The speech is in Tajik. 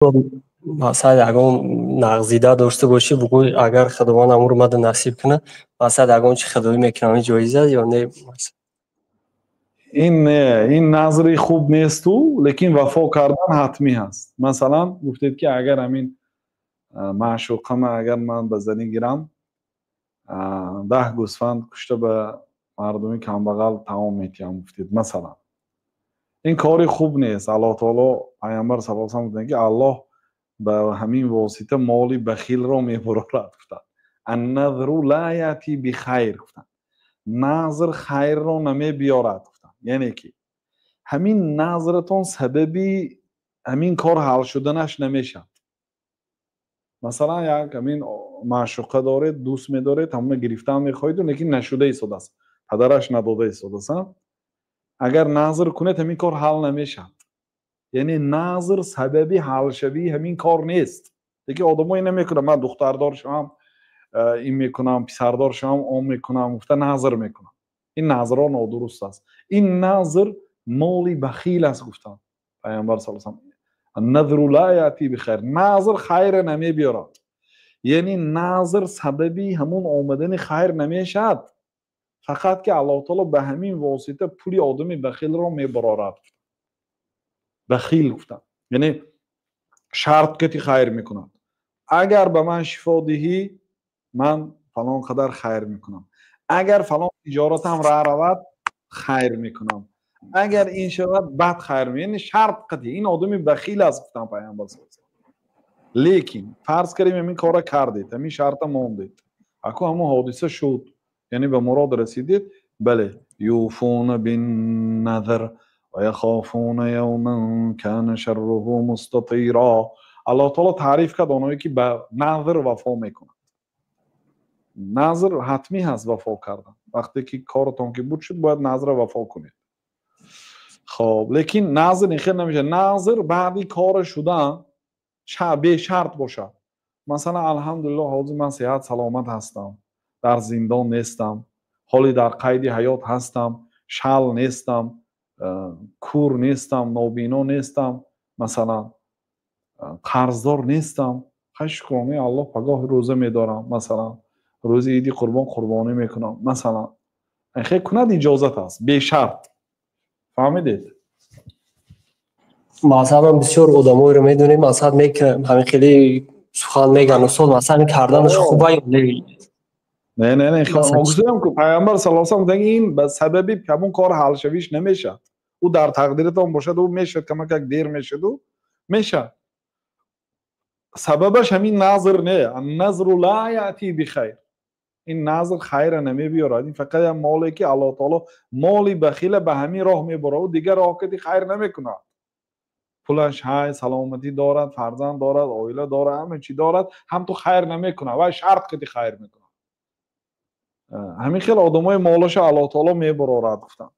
Масалан, ягон нағзида дошта бошӣ, бугӯй, агар Худованд амру мада насиб кунад, масалан, ягон чи худоӣ мекунам, ин ҷоиз аст ё не? Ин не, ин назри хуб несту, лекин вафо кардан ҳатмӣ ҳаст. Масалан, гуфтед, ки агар ҳамин маъшуқама агар ман ба занӣ гирам, 10 гӯсфанд кушта, ба мардуми камбағал таом метиҳам, гуфтед, масалан. Ин кори хуб нест. Аллоҳ таоло, Пайғамбар саллаллоҳу алайҳи васаллам гуфтанд, ки Аллоҳ ба ҳамин восита моли бахилро мебурорад, гуфтанд. Анназру ла яти бихайр, гуфтанд, назр хайрро намебиёрад, гуфтанд. Яъне ки ҳамин назратон сабаби ҳамин кор ҳал шуданаш намешавад. Масалан, як ҳамин маъшуқа доред, дӯст медоред, ҳамона гирифтан мехоҳеду, лекин нашуда истодааст, падараш надода истодааст. Агар назр кунед, ҳамин кор ҳал намешавад. Яъне назр сабаби ҳалшавии ҳамин кор нест. Лекин одамо ин намекунанд: ман духтардор шавам, ин мекунам, писардор шавам, он мекунам, гуфта назр мекунам. Ин назрҳо нодуруст аст. Ин назр моли бахил аст, гуфтанд Пайғамбар саллаллоҳу алайҳи васаллам. Назру ла яти бихайр, назр хайра намебиёрад. Яъне назр сабаби ҳамун омадани хайр намешавад, фақат ки Аллоҳ таоло ба ҳамин восита пули одами бахилро мебарорад. Бахил гуфтанд, яъне шарт кати хайр мекунад: агар ба ман шифо диҳӣ, ман фалон қадар хайр мекунам, агар фалон тиҷоратам ра равад, хайр мекунам, агар ин шавад, баъд хайр. Яъне шарт қати. Ин одами бахил аст, гуфтанд Пайғамбар. Лекин фарз кардем, ҳамин кора кардед, ҳамин шарта мондед, аку ҳамон ҳодиса шуд, яъне ба мурод расидед, бале. Юфуна бинназр ва яхофуна явман кана шарруҳу мустатира. Аллоҳ таоло таъриф кард оное ки ба назр вафо мекунад. Назр ҳатмӣ ҳаст вафо кардан. Вақте ки коротон ки буд шуд, бояд назра вафо кунед. Хоб, лекин назр ин хел намешавад. Назр баъди кора шудан бешарт бошад. Масалан, алҳамдулиллоҳ, ҳозир ман сеҳат саломат ҳастам, дар зиндон нестам, ҳоли дар қайди ҳаёт ҳастам, шал нестам, кур нестам, нобино нестам, масалан, қарздор нестам, хай, шукронаи Аллоҳ, пагоҳ рӯза медорам, масалан, рӯзи иди қурбон қурбонӣ мекунам, масалан, хел кунад, иҷозат аст бешарт. Фаҳмидед? Масалан, бисёр одамоеро медонем, масалан, мекунам, ҳамин хеле сухан мегӯянд: устод, масалан, карданаш хуба ё не? Не, не, не, гуфтам ку, Пайғамбар саллаллоҳу алайҳи васаллам гуфтанд, ин ба сабаби ҳамон кор ҳалшавиш намешавад. Ӯ дар тақдиратон бошад, ӯ мешавад, камакак дер мешаду мешавад. Сабабаш ҳамин назр не. Назру ла яти бихайр, ин назр хайра намебиёрад. Ин фақат як моле ки Аллоҳ таоло моли бахила ба ҳамин роҳ меборад. Ӯ дигар роҳ кади хайр намекунад. Пулаш ҳай, саломатӣ дорад, фарзанд дорад, оила дорад, ҳама чӣ дорад, ҳам ту хайр намекунад, вай шарт кади хайр мекунад. Ҳамин хел одамои молаша Аллоҳ таоло мебарорад, гуфтанд.